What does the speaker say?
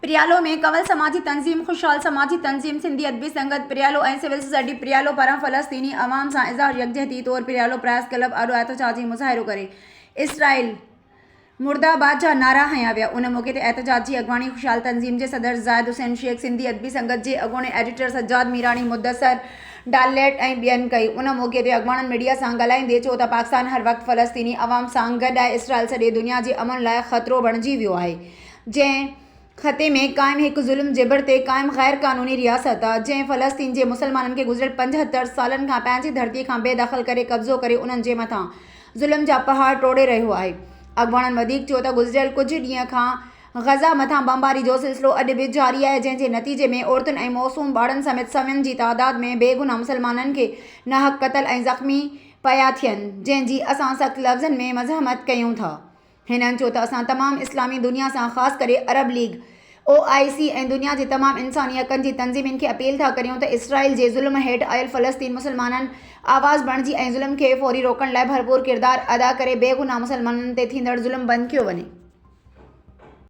پريالو ۾ ڪنول سماجي تنظيم، خوشحال سماجي تنظيم، سنڌي ادبي سنگت پريالو ۽ سول سوسائٽي پريالو پاران فلسطيني عوام سان اظهار يڪجهتي طور پريالو پريس ڪلب آڏو احتجاجي مظاهرو ڪري اسرائيل مرده باد جا نعرا هنيا ويا. ان موقعي تي احتجاج جي اڳواڻي خوشحال تنظيم جي صدر زاهد حسين شيخ، سنڌي ادبي سنگت جي اڳوڻي ايڊيٽر سجاد ميراڻي، مدثر ڊاليٽ ۽ ٻين ڪئي. ان موقعي تي اڳواڻن ميڊيا سان ڳالهائيندي چيو ته پاڪستان هر وقت فلسطيني عوام سان گڏ آهي، اسرائيل سڄي دنيا جي امن لاء خطرو بڻجي ويو آهي، جنهن خطي ۾ قائم هڪ ظلم جبر تي قائم غير قانوني رياست آ، جنهن فلسطين جي مسلمانن کي گذريل 75 سالن کان پنهنجي ڌرتي کان بي دخل ڪري قبضو ڪري انهن جي مٿان ظلم جا پهاڙ ٽوڙي رهيو آهي. اڳواڻن وڌيڪ چيو ته گذريل ڪجهه ڏينهن کان غزه مٿان بمباري جو سلسلو اڄ به جاري آهي جنهن جي نتيجي ۾ عورتن ۽ معصوم ٻارڙن سميت سوين جي تعداد ۾ بيگناهه مسلمانن کي ناحق قتل ۽ زخمي پيا ٿين جنهن جي اسان سخت لفظن ۾ مذمت ڪيون ٿا. هنن چيو ته اسان تمام اسلامي دنيا سان خاص ڪري عرب ليگ، او آء سي ۽ دنيا جي تمام انساني حقن جي تنظيمين کي اپيل ٿا ڪريون ته اسرائيل جي ظلم هيٺ آيل فلسطين مسلمانن آواز بڻجي ۽ ظلم کي فوري روڪڻ لاء ڀرپور ڪردار ادا ڪري بيگناهه مسلمانن تي ٿيندڙ ظلم بند ڪيو وڃي.